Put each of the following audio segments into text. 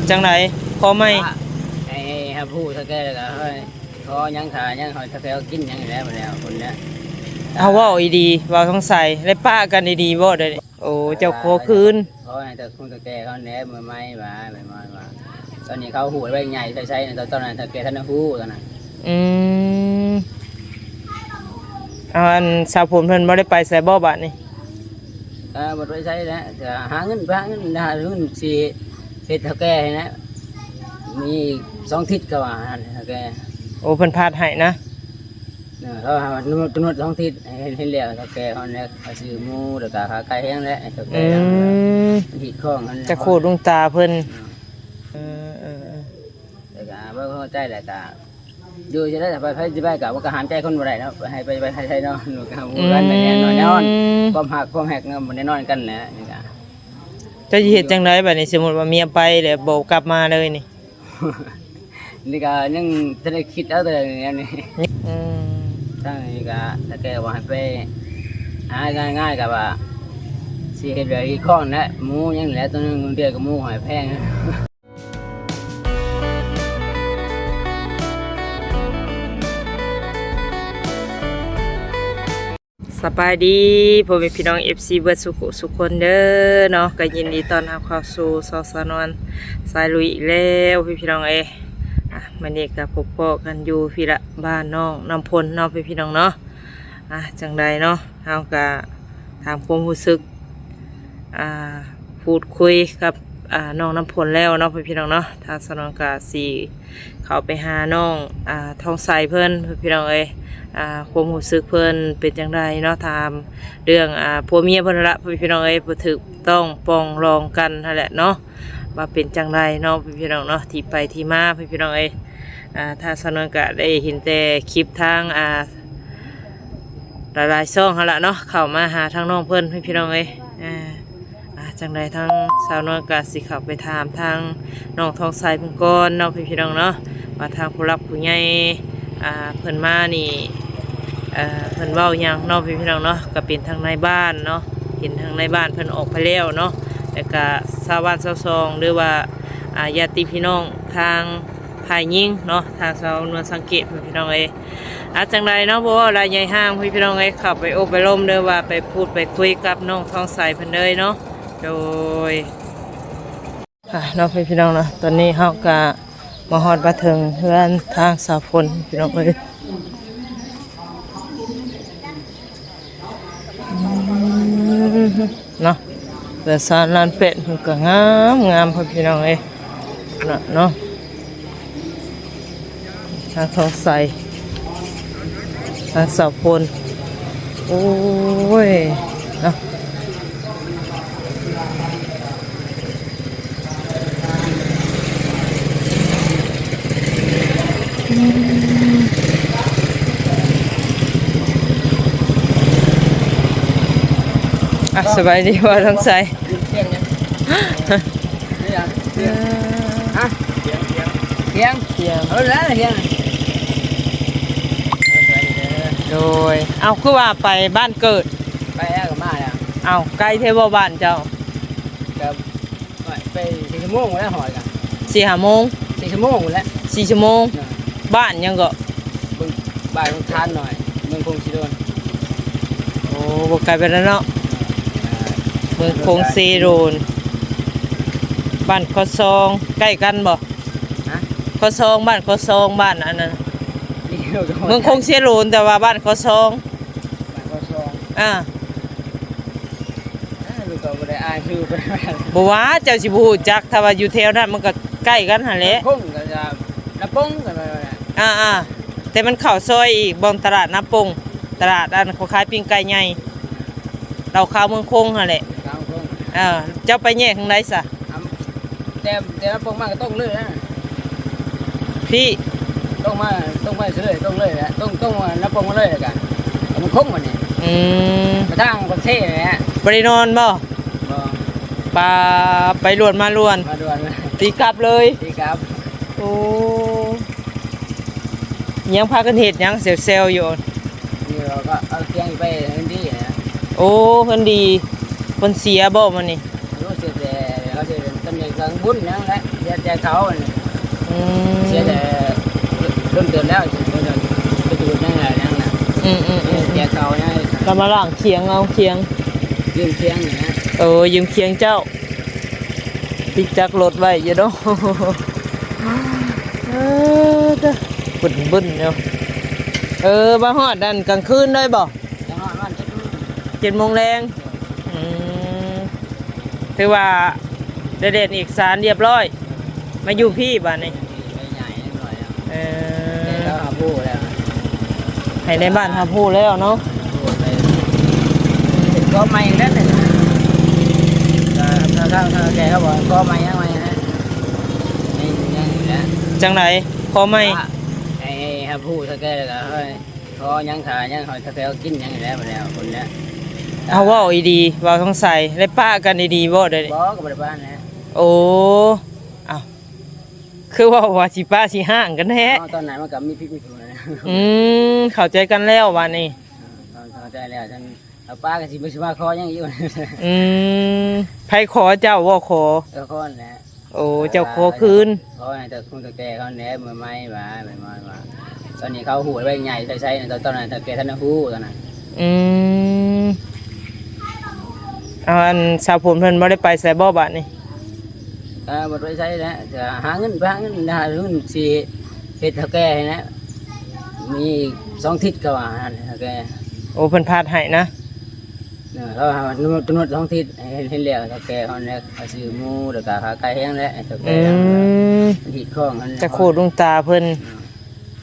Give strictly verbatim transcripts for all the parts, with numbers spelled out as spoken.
จังได๋ ขอใหม่ ให้ ให้ผู้เฒ่าแก่แล้วก็ให้ขอหยัง ถ้าหยังให้เฒ่าแก่กินหยังแล้ว บัดนี้คนเนี้ย เฮาเว้าอีดี เว้าสงสัย ได้ปะกันดีๆ บ่เดี๋ยวนี้ โอ้ เจ้าขอคืน ขอให้เฒ่า ผู้เฒ่าแก่เขาแหน่ มื้อใหม่ว่า มื้อใหม่ว่า ตอนนี้เขาฮู้ไว้ใหญ่ใส่ๆ ตอน ตอนนั้นเฒ่าแก่ทันได้ฮู้ตอนนั้น อืม เอา อันสาวฝนเพิ่นบ่ได้ไปไสบ่บัดนี้ เออ บ่ได้ไปไสแล้ว จะหาเงิน หาเงิน หาเงินสิเฮ็ดเฒ่าแก่ให้นะ มีสองทิศเขาว่าหั่นเฒ่าแก่ โอ้ เพิ่นพาดให้นะ เออ เขาหากำหนด กำหนดสองทิศ เห็น เห็นแล้วเฒ่าแก่เขาเนี่ย เขาซื้อหมูแล้วก็ขาไก่แห้งแล้ว เฒ่าแก่ อืม มันหิดข้องหั่น จะขูดดวงตาเพิ่น อืม เออ เออ เออ แล้วก็บ่เข้าใจแล้วก็ อยู่จะได้ไป ไปสิไปกะว่าก็ห้ามใจคนบ่ได้เนาะ ให้ไป ไปให้ใช่เนาะ หนูก็ห้ามบ่ได้แน่นอน แน่นอน อืม ความฮักความแฮกเนาะ บ่แน่นอนกันแหละ นี่ก็ เจ้าสิเฮ็ดจังไดบัดนี้ สมมุติว่าเมียไปแล้วบ่กลับมาเลยนี่ นี่ก็ยังทันได้คิดเอาแต่แนวนี้ อืม ทางนี้ก็ถ้าแกว่าให้ไปหาง่ายๆ ก็ว่าสิเฮ็ดแบบอีกข้องแหละ หมูยังแหละ ตัวหนึงเดียวก็หมูหอยแพง สบายดีพ่อแม่พี่น้อง เอฟซี เบิดสุขุสุขคนเด้อเนาะ ก็ยินดีต้อนรับเข้าสู่ช่องสาวนวลสายลุยอีกแล้วพี่พี่น้องเอ้ย อ่ะ มื้อนี้ก็พบพ้อกันอยู่พี้ละ บ้านน้องน้ำพลเนาะพี่พี่น้องเนาะ อ่ะ จังใดเนาะ เฮาก็ถามความรู้สึก อ่า พูดคุยกับ อ่า น้องน้ำพลแล้วเนาะพี่พี่น้องเนาะ ทางสาวนวลก็สิเข้าไปหาน้อง อ่า ทองใสเพิ่นพี่พี่น้องเอ้ย อ่า ความรู้สึกเพิ่นเป็นจังใดเนาะ ถามเรื่อง อ่า ผัวเมียเพิ่นนั่นละพี่พี่น้องเอ้ย บ่ถูกต้องปรองดองกันนั่นแหละเนาะ ว่าเป็นจังใดเนาะพี่พี่น้องเนาะ ที่ไปที่มาพี่พี่น้องเอ้ย อ่า ทางสาวนวลก็ได้เห็นแต่คลิปทาง อ่า หลายๆช่องหั่นละเนาะ เข้ามาหาทางน้องเพิ่นพี่พี่น้องเอ้ย อ่า อ่า จังใดทางสาวนวลก็สิเข้าไปถามทางน้องทองใสเพิ่นก่อนเนาะพี่พี่น้องเนาะ ว่าทางผู้หลักผู้ใหญ่ อ่า เพิ่นมานี่ เอ่อ เพิ่นเว้าหยังเนาะพี่พี่น้องเนาะ ก็เป็นทางในบ้านเนาะ เห็นทางในบ้านเพิ่นออกไปแล้วเนาะ แล้วก็ชาวบ้านชาวช่อง หรือว่า อ่า ญาติพี่น้องทางฝ่ายหญิงเนาะ ทางสาวนวลสังเกตพี่พี่น้องเอ้ย อ่ะ จังใดเนาะ บ่เว้าหลายใหญ่ห้างพี่พี่น้องเอ้ย เข้าไปโอบไปลมเด้อ ว่าไปพูดไปคุยกับน้องทองใสเพิ่นเลยเนาะ โดย ค่ะเนาะพี่พี่น้องเนาะ ตอนนี้เฮาก็มาฮอดมาถึงเฮือนทางสาวฝนพี่น้องเอ้ย อืม เนาะ เฮือนซานลานเป็ดเพิ่นก็งามงามพ่อพี่น้องเอ้ย เนาะ เนาะ ทางทองใส ทางสาวฝน โอ้ย เนาะ อืม อ่ะ สบายดีบ่ทองใส เสียงหยัง นี่หยัง เสียง ฮะ เสียง เสียง เสียง เสียง เอาแล้วเสียง โดย เอา คือว่าไปบ้านเกิด ไปแล้วก็มาแล้ว เอา ไกลแท้บ่บ้านเจ้า ก็ไปสี่ชั่วโมงแล้วฮอดกัน สี่ห้าโมง สี่ชั่วโมงแล้ว สี่ชั่วโมง น่ะ บ้านหยังเกาะ เมือง บ้านเมืองทานหน่อย เมืองคงสิโดน โอ้ บ่ไกลปานนั้นเนาะ เมืองคงเซโดน บ้านคอซอง ใกล้กันบ่ ฮะ คอซอง บ้านคอซอง บ้านอันนั้น เมืองคงเซโดน แต่ว่าบ้านคอซอง บ้านคอซอง อ่า เอ้ย ลูกก็บ่ได้อ่านชื่อเพิ่น บ่ว่าเจ้าสิบ่ฮู้จัก ถ้าว่าอยู่แถวนั้นมันก็ใกล้กันหั่นแหละ คงก็จะ นาปงก็ได้ อ่าๆ แต่มันเข้าซอยอีก บ่อนตลาดนาปง ตลาดอันเขาขายปิ้งไก่ใหญ่ เราเข้าเมืองคงหั่นแหละ เข้าเมืองคง เออ เจ้าไปแยกทางใดซะ อำ แต่ แต่นาปงมาก็ตรงเลยนะ พี่ ตรงมา ตรงมาเฉยๆ ตรงเลยแหละ ตรง ตรงมานาปงมาเลยแล้วก็เมืองคงมานี่ อืม ไปทางประเทศนี่แหละ บ่ได้นอนบ่ บ่ ปา ไปลวนมาลวน มาด่วนเลย ตีกลับเลย ตีกลับ โอ้ ยังพากันเฮ็ดหยังแซวๆอยู่ นี่เราก็เอาเตียงไปเฮือนดีนะ โอ้ เฮือนดี เพิ่นเสียบ่มื้อนี้ รู้สึกแต่เขาจะ เพิ่นอยากสั่งบุญหยังแหละ เสียแต่เขานี่ อืม เสียแต่โดนเติบแล้ว สิไปดูดหยังไงหยังน่ะ อืมอืมอืม เสียแต่เขาหยัง ก็มาล้างเขียงเอาเขียง ยืมเขียงนี่นะ เออ ยืมเขียงเจ้า ติดจักรรถไว้อยู่เนาะ เออ เด้อ บึ้นๆ เนาะ เออ มาฮอดอันกลางคืนเลยบ่ จะฮอดบ้านเจ็ดโมง เจ็ดโมงแลง อืม ถือว่าได้เล่นเอกสารเรียบร้อย มาอยู่พี้บาดนี้ ไปใหญ่เรียบร้อยแล้ว เออ แต่ก็หาผู้แล้ว ให้ในบ้านหาผู้แล้วเนาะ ผู้ไป ก็ใหม่อีกแล้วเนี่ย ถ้า ถ้า ถ้า ถ้าแกเขาบอกก็ใหม่ยังใหม่นะ นี่ยังอยู่แล้ว จังไหน ขอใหม่ ว่าให้ ให้หาผู้เฒ่าแก่แล้วก็ให้ ขอยังถ่ายยังหอยทะแถวกินยังแล้วแล้วคนเนี้ย เอาเว้าอีดี เว้าสงสัย ได้ปะกันอีดีบ่เดี๋ยวนี้ บ่ก็บ่ได้ปะนะ โอ้ เอ้า คือว่าว่าสิปะสิห้างกันแท้ เอาตอนไหนมันก็มีพิษมีภัยนะ อืม เข้าใจกันแล้วบาดนี้ เข้าใจแล้ว ฉันเอาปะกันสิบ่สิมาขอยังอยู่ อืม ไผขอเจ้าบ่ขอ เออ ขอนั่นแหละ โอ้ เจ้าขอคืน ขอให้เจ้าคุณเฒ่าแก่เขาแหน่ มื้อใหม่ว่า มื้อใหม่ว่า ตอนนี้เขาฮู้ไว้ใหญ่ใส่ๆ ตอน ตอนนั้นเฒ่าแก่ท่านฮู้ตอนนั้น อืม เอาอันสาวผมเพิ่นบ่ได้ไปไสบ่บาดนี้ เออ บ่ได้ไปไสแล้ว จะหาเงิน ไปหาเงิน หาเงินสิเฮ็ดเฒ่าแก่ให้นะ มีอีกสองทิศก็ว่าหั่นเฒ่าแก่ โอ้ เพิ่นพาดให้นะ เออ เขาหาตำรวจ ตำรวจท้องถิ่นเห็น เห็นแล้วเฒ่าแก่เขาเนี่ยเขาซื้อหมูแล้วก็ขาไก่แห้งแล้วเฒ่าแก่ อืม มันหิดข้องมัน จะโคตรลุงตาเพิ่น อืม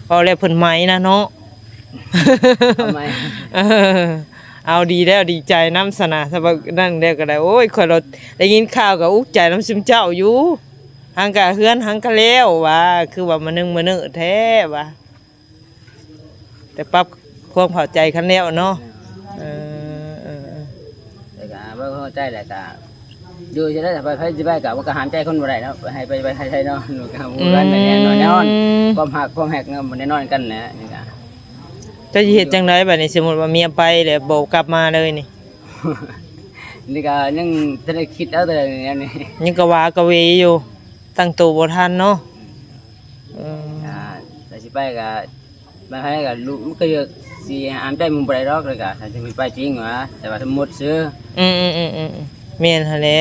เว้าแล้วเพิ่นไหมนะเนาะ เอาไหม เออ เอาดีแล้วดีใจนำซะนะ ถ้าว่านั่นแล้วก็ได้ โอ้ย ข้อยรถได้ยินข่าวก็อุกใจนำซุมเจ้าอยู่ หังกะเฮือนหังกะแล้วว่า คือว่ามานึ่งมาเนอะแท้ว่า แต่ปรับความเข้าใจกันแล้วเนาะ เออ เออ เออ แต่ก็บ่เข้าใจแหละ ก็อยู่จะได้ไป ไปสิไปก็ มันก็ห้ามใจคนบ่ได้เนาะ ให้ไป ไปให้ใช่เนาะ หนูก็บ่กันแต่แน่นอน อืม ความหัก ความแหกเนาะ บ่ได้นอนกันแหละ นี่ก็ เจ้าสิเฮ็ดจั่งใดบัดนี้ สมมุติว่าเมียไปแล้วบ่กลับมาเลยนี่ นี่ก็ยังทันได้คิดเอาแต่แนวนี้ ยังกะหวากะเหวอยู่ ตั้งโตบ่ทันเนาะ เออ อ่า แต่สิไปก็ บางครั้งก็ลูกมันก็อยากสิห้ามใจมันบ่ได้ดอก แล้วก็ถ้าจะมีไปจริงหวะ แต่ว่าสมมุติซื่อ อืมๆๆๆ แม่นหั่นแหละ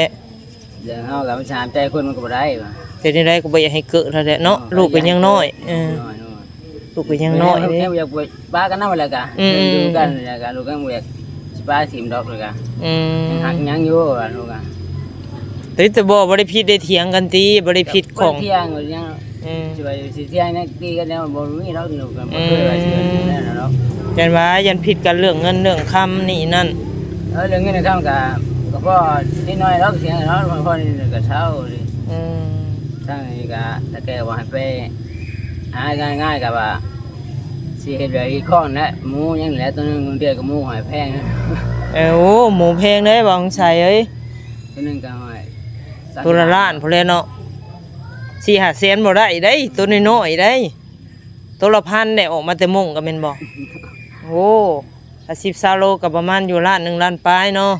เรื่องเฮาก็มันสิห้ามใจคนมันก็บ่ได้หวะ แต่จั่งใดก็บ่อยากให้เกิดหั่นแหละเนาะ เออ ลูกก็ยังน้อย เออ น้อยๆ ลูกก็ยังน้อยเด้ แม่อยากไปปะกันนำแล้วก็ อืม อยู่กันแล้วก็ลูกก็บ่อยากสิปะถิ่มดอก แล้วก็ อืม ยังฮักยังอยู่ว่าลูกอะ แต่ แต่บ่ บ่ได้ผิดได้เถียงกันติ บ่ได้ผิดข้อง บ่ได้เถียงหรือหยัง อืม สิว่าสิเถียงหยังตีกันแล้วบ่มีดอก ลูกก็บ่เคยว่าสิเป็นแนวนั้นดอก อืม ยันว่ายันผิดกันเรื่องเงินเรื่องคำนี่นั่น เออ เรื่องเงินเรื่องคำก็ ก็พอนิดหน่อยดอก เถียงกันดอก พอนิดหน่อยก็เซาเลย อืม ทางนี้ก็ตะแกว่าให้ไปหาง่ายๆ ก็ว่า สิเฮ็ดแบบอีกข้องนะ หมูยังเหลือตัวหนึ่ง เดือนก็หมูหอยแพงนะ เออ โอ้ หมูแพงเด้บ่าวสงสัยเอ้ย ตัวหนึ่งก็หอย ตัวละล้านพุ้นแหละเนาะ สี่ห้าแสนบ่ได้เด้ ตัวน้อยๆ เด้ ตัวละพันได้ออกมาแต่มงก็แม่นบ่ โอ้ ถ้าสิบซาวโลก็ประมาณอยู่ล้านหนึ่งล้านปลายเนาะ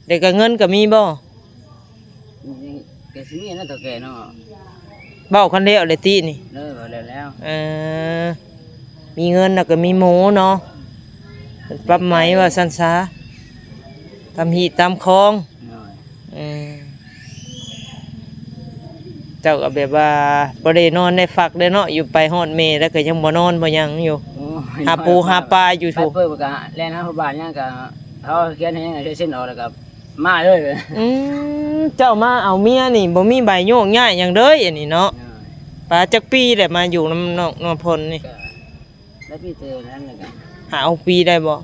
เดี๋ยวก็เงินก็มีบ่ ก็สิมีนะเฒ่าแก่เนาะ เว้ากันแล้วเลยตินี่ เออ เว้าแล้วแล้ว เออ มีเงินแล้วก็มีหมูเนาะ ปรับไหมว่าซั่นซะ ตามฮีตตามคอง เนาะ เออ เจ้าก็แบบว่าบ่ได้นอนได้พักได้เนาะ อยู่ไปฮอดแม่แล้วก็ยังบ่นอนบ่หยังอยู่ โอ้ย หาปูหาปลาอยู่ ไป พุ้น เปิดก็แล่นหาพ่อบ้านหยังก็ เขาเขียนให้หยังก็เซ็นออกแล้วก็ มาเลย อืม เจ้ามาเอาเมียนี่บ่มีใบโยกย้ายหยังเลยอันนี้เนาะ เออ ปาจักปีแหละมาอยู่นำน้องนวลพลนี่ ก็ได้ปีเติมนั่นแหละก็ ห้าหกปีได้บ่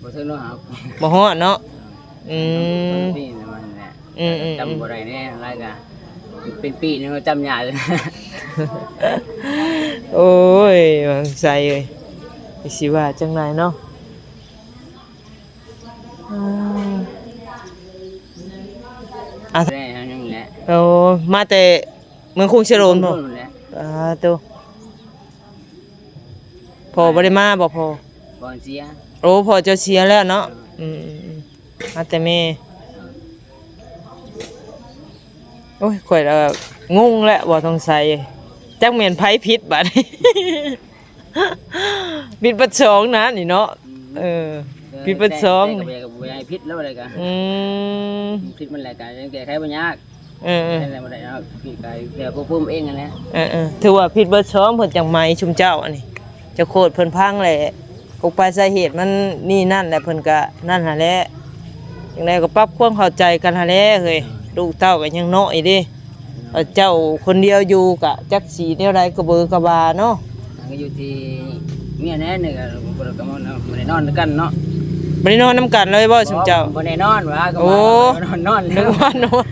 บ่ถึงเนาะ ห้าหกปี บ่ฮอดเนาะ อืม ปีนั่นมันแหละ อืม อืม จำบ่ได้แน่ หลายก็ เป็นปีนึงก็จำยากเลย โอ้ย ว่าสงสัยเอ้ย สิว่าจั่งใดเนาะ อืม อ่ะ ได้อันนึงแหละ โอ้ มาแต่เมืองคงเชโลมบ่ นั่นแหละ อ่า โต พ่อบ่ได้มาบ่พ่อ พ่อเสีย โอ้ พ่อเจ้าเสียแล้วเนาะ อืม อืม อืม มาแต่แม่ โอ้ย ข่อยละงงแล้ว บ่ต้องใส่ จักแม่นไผผิดบัดนี้ ผิดบัดสองนะนี่เนาะ อืม เออ ผิดบัดสอง แต่ก็บ่อยาก บ่อยากให้ผิดแล้วอะไรกัน อืม ผิดมันแหละกัน แก้ไขบ่ยาก เออ เออ แก้ไขบ่ได้เนาะ ผิดก็แก้ผู้ปุ้มเองนั่นแหละ เออ เออ ถือว่าผิดบัดสอง เพิ่นจังใหม่ชุมเจ้าอันนี้ เจ้าโคตรเพิ่นพังแหละ กกปลายสาเหตุมันนี่นั่นแหละ เพิ่นก็นั่นหั่นแหละ จังใดก็ปรับความเข้าใจกันหั่นแหละเฮ้ย ลูกเต้าก็ยังน้อยเด้ เจ้าคนเดียวอยู่กะจักสิแนวใดกะเบอกะบาเนาะ มันก็อยู่ที่เมียแน่นี่ก็บ่ได้ ก็บ่ได้นอนกันเนาะ บ่ได้นอนนำกันเลยบ่ซุมเจ้า บ่ได้นอนหวา ก็ โอ้ ว่านอน นอน นึกว่านอน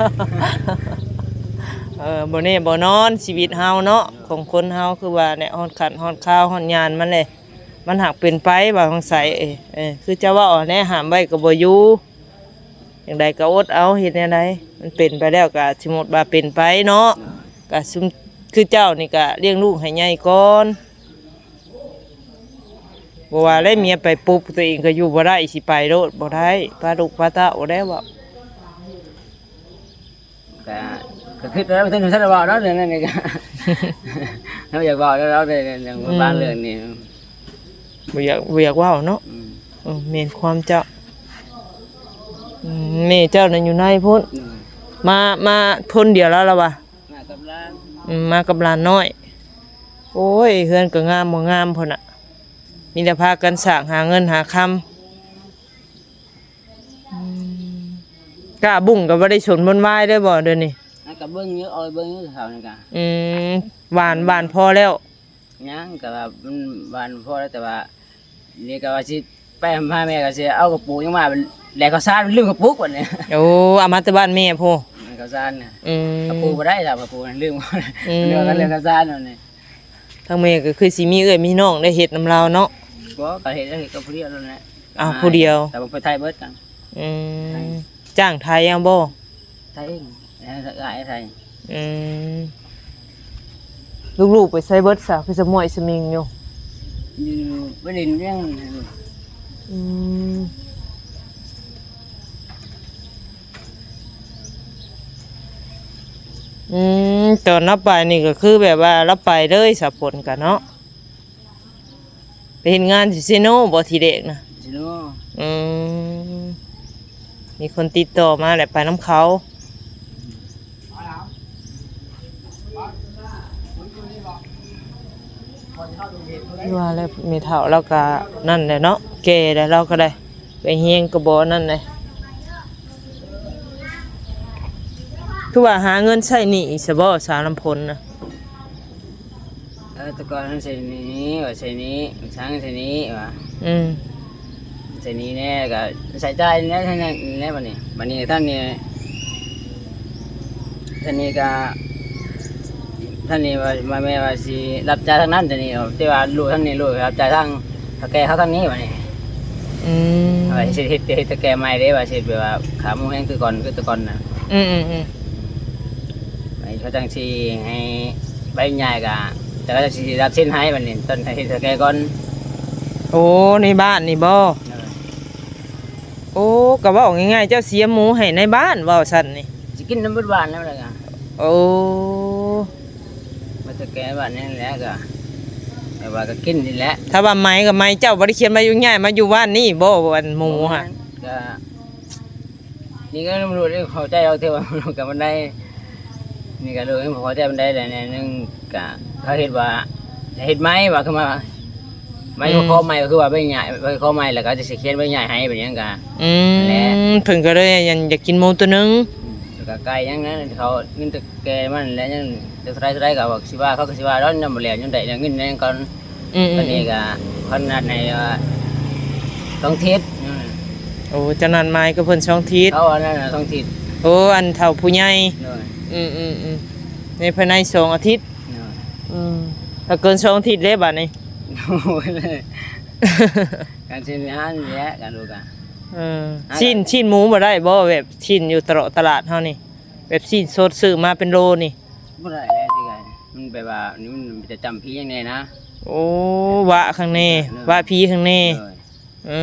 เออ บ่แน่บ่นอนชีวิตเฮาเนาะ ของคนเฮาคือว่าเนี่ย ฮอดขั้นฮอดคราวฮอดยามมันแหละ มันหากเป็นไปว่าของใส เอ้ย เอ้ย คือเจ้าเว้าแหน่ ห้ามไว้ก็บ่อยู่ จั่งใดก็อดเอา เฮ็ดแนวใด มันเป็นไปแล้วก็สมมุติว่าเป็นไปเนาะ ก็ซุม คือเจ้านี่ก็เลี้ยงลูกให้ใหญ่ก่อน บ่ว่าแล้วเมียไปปุ๊บ ตัวเองก็อยู่บ่ได้ สิไปโลดบ่ได้ พาลูกพาเต้าแล้วเว้า ก็ ก็คิดว่าเพิ่นบ่ทันได้เว้าเนาะ เรื่องนั้นนี่ก็ เฮาอยากเว้าแล้วเนาะ เรื่อง เรื่อง อืม บ้านเรื่องนี้ บ่อยาก บ่อยากเว้าเนาะ อืม เออ แม่นความเจ้า อืม แม่เจ้าน่ะอยู่ในพุ้น อืม มา มาคนเดียวแล้วล่ะวะ มากับหลาน อืม มากับหลานน้อย โอ้ย เฮือนก็งามบ่งามพุ้นน่ะ มีแต่พากันสร้างหาเงินหาคำ อืม กล้าบุ้งก็บ่ได้สนบนวายเด้อบ่เดี๋ยวนี้ นั่นก็เบิ่งอยู่ เอาเบิ่งอยู่แถวนี้ก็ อืม หว่าน หว่านพอแล้ว ยังก็ว่ามันหว่านพอแล้ว แต่ว่า นี่ก็ว่าสิไปหาแม่ก็สิเอากระปุกยังมาแลกข้าวสารลืมกระปุกบัดนี้ โอ้ เอามาแต่บ้านแม่พุ้น ข้าวสารน่ะ อืม กระปุกบ่ได้ล่ะ กระปุกลืม อืม เรื่องกันเรื่องข้าวสารนั่นนี่ ทางแม่ก็คือสิมีเอื้อยมีน้องได้เฮ็ดนำลาวเนาะ บ่ ก็เฮ็ด เฮ็ดกับผู้เดียวนั่นแหละ อ้าว ผู้เดียว แต่ว่าไปไทยเบิดกัน อืม จ้างไทยเอาบ่ ไทยเอง แล้วก็อ้ายไทย อืม ลูกๆไปไสเบิดซะ คือสะม้อยสะมิงอยู่ อยู่ไปเล่นเรื่อง อืม อืม ตอนลาวไปนี่ก็คือแบบว่าลาวไปเลยสะฝนกะเนาะ ไปเฮ็ดงานอยู่เซโนบ่ทีแรกนะ เซโน อืม มีคนติดต่อมาแหละไปนำเขา ว่าแล้วแม่เฒ่าลาวก็นั่นแหละเนาะ แก่แล้วลาวก็ได้ ไปเฮียนก็บ่นั่นเลย คือว่าหาเงินใช้หนี้ซะบ่สาวลำพนนะ เออ แต่ก่อนมันใช้หนี้ ว่าใช้หนี้ มันช้างใช้หนี้ ว่า อืม ใช้หนี้แน่ ก็ใช้จ่ายแน่ เท่านั้นแหละ บัดนี้ บัดนี้ท่านนี่ ท่านนี่ก็ ท่านนี่ว่า ว่าแม่ว่าสิรับจ่ายทางนั้น ท่านนี่ แต่ว่าลูกท่านนี่ ลูกรับจ่ายทางเฒ่าแก่เขาทางนี้ บัดนี้ อืม ว่าสิเฮ็ด เฮ็ดเฒ่าแก่ใหม่เด้ ว่าสิแบบว่าขาหมูแฮงคือก่อน คือแต่ก่อนน่ะ อืม อืม อืม ให้เขาจังสิให้ใบใหญ่กะ แต่เขาจังสิรับเซ็นให้บัดนี้ ต้นให้เฮ็ดเฒ่าแก่ก่อน โอ้ ในบ้านนี่บ่ เออ โอ้ ก็เว้าง่ายๆ เจ้าเสียหมูให้ในบ้าน เว้าซั่นนี่ สิกินนำเบิดบ้านแล้วล่ะกะ โอ้ มาเฒ่าแก่บ้านนี่แหละกะ แต่ว่าก็กินนี่แหละ ถ้าว่าไหมก็ไหม เจ้าบ่ได้เขียนใบอนุญาตมาอยู่บ้านนี่บ่ อันหมูหั่น บ่แม่น ก็ นี่ก็บ่รู้เด้ เข้าใจเอาเถอะว่ามันก็มันได้ นี่ก็รู้บ่เข้าใจมันได้แหละ แนวหนึ่งก็เขาเฮ็ดว่า เฮ็ดไม้ว่าคือมา ไม้ อืม ขอไม้ก็คือว่าใบใหญ่ ใบขอไม้ แล้วก็จะสิเขียนใบใหญ่ให้เป็นหยังกะ อืม นั่นแหละ เพิ่นก็เลยอยาก อยากกินหมูตัวหนึ่ง อืม แล้วก็ไก่หยังนั้น เขาเงินแต่แก่มันแหละ ยังจะเท่าไรเท่าไรก็ว่าสิว่า เขาก็สิว่าดอก ยังบ่แล้ว ยังได้เงินหยังก่อน อืม อืม ตอนนี้ก็เพิ่นนัดให้ว่าสองทิศ อืม โอ้ เจ้านัดหมายกับเพิ่นสองทิศ เขาว่านั่นน่ะสองทิศ โอ้ อันเฒ่าผู้ใหญ่ โดย อืม อืม อืม ในภายในสองอาทิตย์ โดย อืม ถ้าเกินสองอาทิตย์เด้บัดนี้ โอ้ย การเซ็นงานนี่แหละ การดูกัน เออ อ่ะ ชิ้น ชิ้นหมูบ่ได้บ่ แบบชิ้นอยู่ตลาด ตลาดเฮานี่ แบบชิ้นสดซื้อมาเป็นโลนี่ บ่ได้แล้วที่ไง มันแบบว่า นี่มันจะจำผีอย่างแน่นะ โอ้ วะข้างแน่ เออ วะผีข้างแน่ เออ อื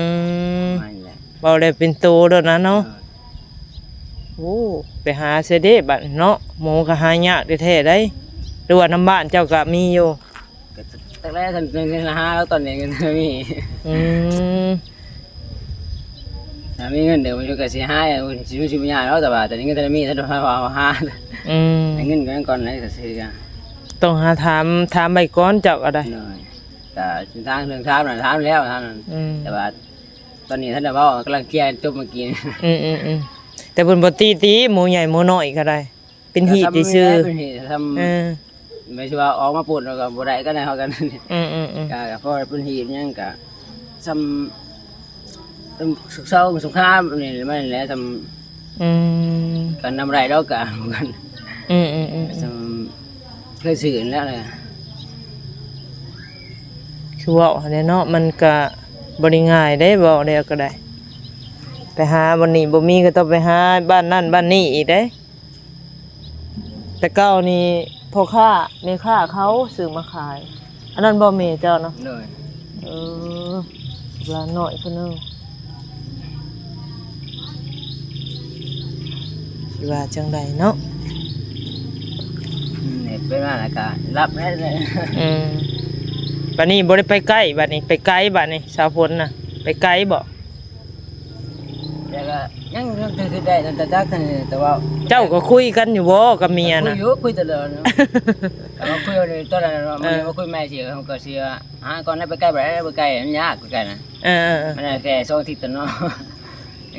ม นั่นแหละ เว้าแล้วเป็นโตโลดนะเนาะ เออ โอ้ ไปหาเสยเด้บัดเนาะ หมูก็หายากแท้ๆ ได้ หรือว่านำบ้านเจ้าก็มีอยู่ ก็จักแล๋ว ท่าน ท่านหาแล้วตอนนี้เงินมี อืม ถ้ามีเงินเดี๋ยวมันก็สิหา มันสิ มันสิบ่ยากแล้ว แต่ว่าตอนนี้เงินท่านมี ท่านว่าเอาหา อืม แต่เงินก็ยังก่อนนะ ก็สิ ต้องหาถาม ถามไว้ก่อนเจ้าก็ได้ โดย ก็ทางเรื่องถามน่ะถามแล้ว ถามนั่น อืม แต่ว่าตอนนี้ท่านได้เว้า กำลังเคลียร์จบเมื่อกี้ อืมๆๆ แต่เพิ่นบ่ติติ หมู่ใหญ่หมู่น้อยก็ได้ เป็นหีบซื่อๆ เป็นหีบ ทำ เออ ไม่ใช่ว่าออกมาปุ๊บแล้วก็บ่ได้ก็ได้เฮากัน อืมๆๆ ก็ ก็เพราะว่าเป็นหีบหยังก็ซ้ำ เอิ่ม สุกเซาสงครามนี่มันแหละซ้ำ อืม กันนำไรแล้วก็กัน อืมๆๆๆ ซ้ำเคยซื้อนั่นแหละ คือเว้าหั้นแหละเนาะ มันก็บ่ได้ง่ายเด้ เว้าแล้วก็ได้ ไปหาบ่อนนี้บ่มีก็ต้องไปหาบ้านนั่นบ้านนี้อีกเด้ แต่เก่านี่พ่อค้าแม่ค้าเขาซื้อมาขาย อันนั้นบ่แม่เจ้าเนาะ โดย เออ หลานน้อยคนหนึ่ง สิว่าจั่งใดเนาะ อืม เนี่ยเป็นว่าแล้วก็รับได้เลย อืม บัดนี้บ่ได้ไปใกล้ บัดนี้ไปไกล บัดนี้สาวฝนน่ะ ไปไกลบ่ แต่ก็ยัง ยังคือได้นั่นแต่จักนั่น แต่ว่า เจ้าก็คุยกันอยู่บ่กับเมีย คุย น่ะ อยู่ คุยตลอดเนาะ แต่ว่าคุยตอนนั้นเนาะ มัน เออ มาคุยแม่สิ เขาก็สิว่า หาก่อนนะ ไปใกล้บ่ได้ ไปใกล้มันยากคือกันนะ เออๆๆ มันแค่สองอาทิตย์เนาะ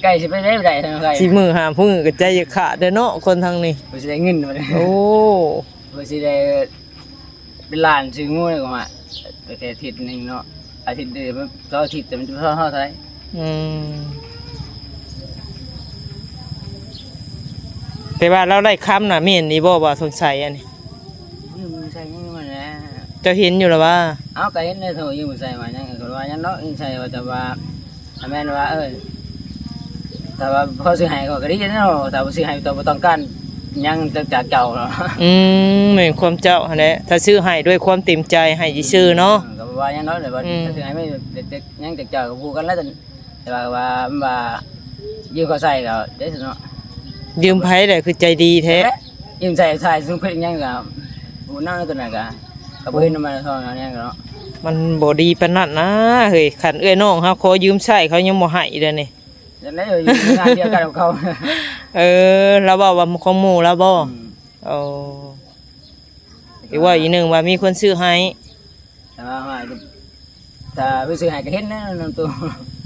ใกล้สิไปได้บ่ได้เนาะ ใกล้ สิมื้อหามื้อก็ใจจะขาดเด้อเนาะ คนทางนี้ บ่สิได้เงินบ่ได้ โอ้ บ่สิได้ เป็นล้านซื้องัวนี่ก็ว่า แต่แค่อาทิตย์หนึ่งเนาะ อาทิตย์เดียวมันสองอาทิตย์แต่มันจะพอเท่าไหร่ อืม แต่ว่าเราได้คำน่ะ แม่นอีบ่ บ่าวสงสัยอันนี้ ยืมใส่ยังมันแหละ เจ้าเห็นอยู่แล้วว่า เอาก็เห็นในโทรยืมใส่ว่ายังก็ว่ายังเนาะ ยืมใส่ว่าแต่ว่า ถ้าแม่นว่า เออ ถ้าว่าพอซื้อให้ก็ ก็ดีเนาะ ถ้าบ่ซื้อให้ก็บ่ต้องการหยังจากเจ้าเนาะ อืม แม่นความเจ้าหั่นแหละ ถ้าซื้อให้ด้วยความเต็มใจให้ซื่อๆเนาะ อืม ก็บ่ว่าหยังเนาะ แต่ว่า อืม ถ้าซื้อให้ไม่ ยังจากเจ้าก็พูดกันแล้ว แต่ว่า ว่า มันว่ายืมเขาใส่ก็ได้เนาะ ยืมไผได้คือใจดีแท้ ยืมใส่ ใส่ซุมเพชรยังก็ ผู้นั่งตัวนั้นก็ ก็บ่เห็นมันทองหยังเนาะ มันบ่ดีปานนั้นนะ เฮ้ย คันเอื้อยน้องเฮาขอยืมใช้เขายังบ่ให้เด้อนี่ จั่งใด๋อยู่งานเดียวกันกับเขา เออ ลาวเว้าว่าของหมู่ลาวบ่ อืม โอ้ อีกว่าอีกหนึ่งว่ามีคนซื้อให้ แต่ว่า ถ้าไปซื้อให้ก็เห็นนะนำตัว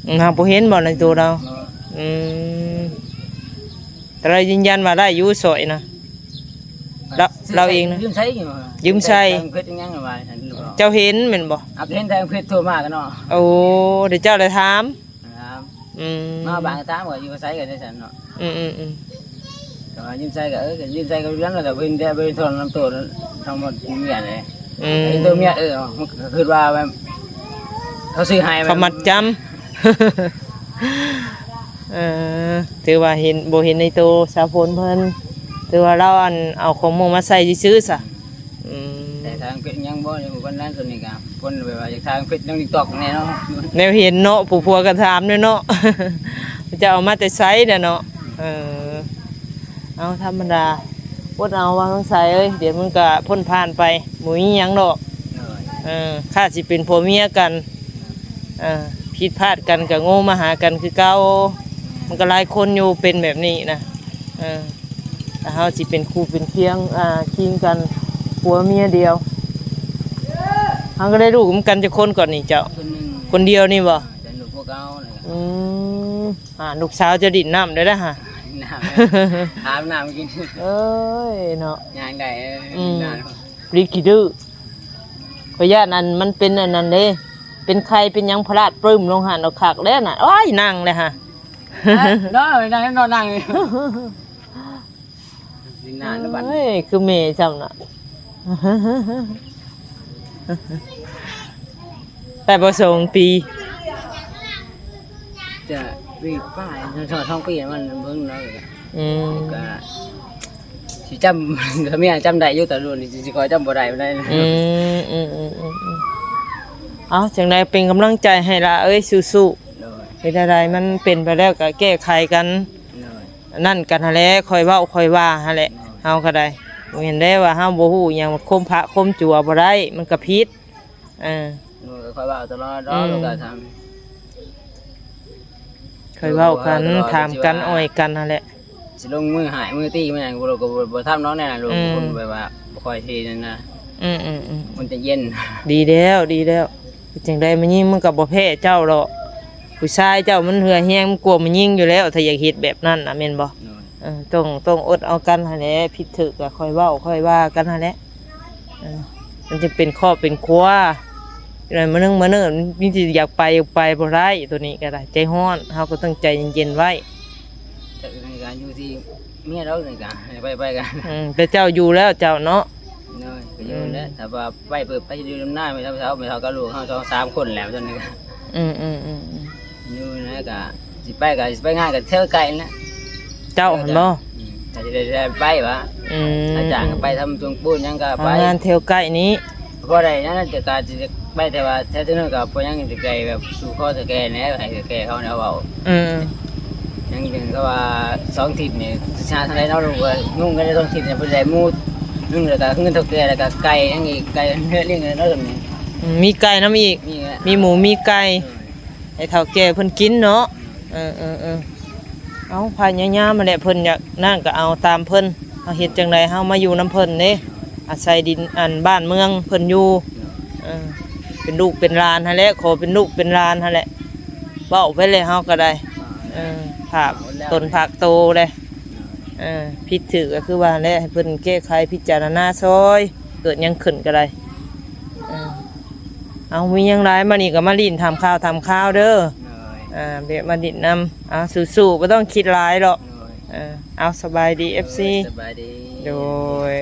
อืม หาบ่เห็นบ่ในตัวเรา บ่ อืม แต่เรายืนยันว่าได้อยู่สอยนะ เรา ซื้อ เราเองนะ ยืมใช้อยู่ ยืมใช้ ทางเพชรยังว่า เจ้าเห็นแม่นบ่ เอาเห็นทางเพชรโทรมากันเนาะ โอ้ เดี๋ยวเจ้าได้ถาม ครับ อืม มาบางตามก็อยู่อาศัยกันได้ซั่นเนาะ อืมๆๆ ก็ว่ายืมใช้ก็ เออ ก็ยืมใช้ก็อยู่นั่นแหละ ก็เป็นแต่เป็นทอนนำตัวทั้งหมดเมียเลย อืม ไอ้ตัวเมีย เออ มันก็คิดว่าแบบ เขาซื้อให้มัน เขามัดจำ เออ ถือว่าเห็น บ่เห็นในโตสาวฝนเพิ่น ถือว่าเราอันเอาของหมู่มาใส่ซื่อๆซะ อืม แต่ทางเพชรยังบ่ได้ฮู้ปานนั้น ส่วนนี้ก็เพิ่นแบบว่าอยากทางเพชรยัง TikTok แน่เนาะ แนวเห็นเนาะ ผู้ผัวก็ถามเด้อเนาะ จะเอามาแต่ไสเด้อเนาะ เออ เอาธรรมดา อดเอาว่าสงสัยเอ้ย เดี๋ยวมันก็พ้นผ่านไป บ่มีหยังดอก โดย เออ ถ้าสิเป็นผัวเมียกัน เออ ผิดพลาดกันก็โง่มาหากันคือเก่า มันก็หลายคนอยู่เป็นแบบนี้นะ เออ ถ้าเฮาสิเป็นคู่เป็นเคียง อ่า คิงกัน ผัวเมียเดียว เฮาก็ได้ลูกนำกันจักคนก่อนนี่เจ้า คนหนึ่ง คนเดียวนี่บ่ แต่ลูกพวกเขาเลย อืม อ่า ลูกสาวจะดิ้นน้ำได้แล้วฮะ น้ำ อาบน้ำกิน เอ้ย เนาะ ย่างได้ เออ อืม น้ำ พริกขี้ดื้อ ขอย้านอันมันเป็นอันนั้นเด้ เป็นไข้เป็นหยังพลาดปึ้มลงหั่นเอาคักแล้วน่ะ โอ้ย นั่งเลยฮะ เนาะ นั่ง นอนนั่ง นี่นานแล้วบัด เอ้ย คือแม่ซ้ำน่ะ แต่บ่สองปี จะปีป้าย สอง สองปีมันเบิ่งเนาะ อืม ก็สิจำ ก็เมียจำได้อยู่ แต่รุ่นนี้สิคอยจำบ่ได้ปานใด อืม อืม อืม อืม อืม เอา จั่งใดเป็นกำลังใจให้ล่ะเอ้ย สู้ๆ โดย เฮ็ดจั่งใดมันเป็นไปแล้วก็แก้ไขกัน โดย นั่นกันหั่นแหละ ค่อยเว้าค่อยว่าหั่นแหละ เฮาก็ได้ บ่แม่นได้ว่าเฮาบ่ฮู้หยัง คมพระคมจั่วบ่ได้ มันก็ผิด เออ หนูก็ค่อยเว้าตลอดดอก อืม หนูก็ทำ ค่อยเว้ากัน เว้าตลอด ถามกัน สิว่า อ้อยกันหั่นแหละ สิลงมือหายมือตีมันหยัง ลูกก็บ่ บ่ทำน้องแน่นะ ลูก อืม คนแบบว่าบ่ค่อยสินั่นนะ อืม อืม อืม มันจะเย็น ดีแล้ว ดีแล้ว เป็นจั่งใด แม่ญิงมันก็บ่แพ้เจ้าดอก ผู้ชายเจ้ามันเหื่อแฮง มันกลัวแม่ญิงอยู่แล้ว ถ้าอยากเฮ็ดแบบนั้นน่ะ แม่นบ่ โดย เออ ต้อง ต้องอดเอากันหั่นแหละ ผิดถูกก็ค่อยเว้าค่อยว่ากันหั่นแหละ เออ มันจะเป็นครอบเป็นครัว อะไรมื้อนึงมื้อนึง มันสิอยากไปไปบ่ได้ ตัวนี้ก็ได้ ใจร้อน เฮาก็ต้องใจเย็นๆไว้ แต่ในการอยู่ที่เมียเราในการไปไปกัน อืม แต่เจ้าอยู่แล้วเจ้าเนาะ โดย ก็อยู่นั่นแหละ อืม ถ้าว่าไปเปิดไปอยู่นำหน้า ไม่เท่า ไม่เท่ากับลูกเฮาสองสามคนแล้วตอนนี้ก็ อืม อืม อืม อืม อยู่นะ ก็สิไป ก็สิไปงานก็แถวไกลนะ เจ้าหั่นบ่ อืม ก็สิได้ไปวะ อืม อาจารย์ก็ไปทำตรงปูนหยังก็ไป หางานแถวใกล้นี้ พอได้นะ แต่ก็สิไป แต่ว่าแถวๆนั้นก็พอยังจะไกลแบบสู่ข้อตะแกรงแล้ว ให้ตะแกรงเขาเนี่ยเว้า อืม ยังเป็นก็ว่าสองทิศนี่ ชาทางใดเนาะ ลูกเอ้ย นุ่งกันได้สองทิศนี่ เพิ่นได้หมู่ นึ่งแล้วก็เงินเฒ่าแก่ แล้วก็ไก่ยังอีก ไก่เนื้อเลี้ยงเลยเนาะ อืม มีไก่นำอีก มีแหละ มีหมูมีไก่ เออ ให้เฒ่าแก่เพิ่นกินเนาะ อืม เออ เออ เออ เอา พยายามมาแหละ เพิ่นอยากนั่นก็เอาตามเพิ่น เฮาเฮ็ดจั่งใด เฮามาอยู่นำเพิ่นเด้ อาศัยดินอันบ้านเมืองเพิ่นอยู่ เออ เป็นลูกเป็นหลานหั่นแหละ ขอเป็นลูกเป็นหลานหั่นแหละ เว้าไปเลยเฮาก็ได้ เออ ฝากตนฝากโตเลย เออ ผิดถูกก็คือว่าแหละ ให้เพิ่นแก้ไขพิจารณาซอย เกิดหยังขึ้นก็ได้ เออ เอา มีหยังหลาย มานี่ก็มาลิ้นถามข่าวถามข่าวเด้อ โดย อ่า แบบมาลิ้นนำ อ่า สู้ๆ บ่ต้องคิดหลายดอก โดย เออ เอา สบายดี เอฟซี โดย สบายดี โดย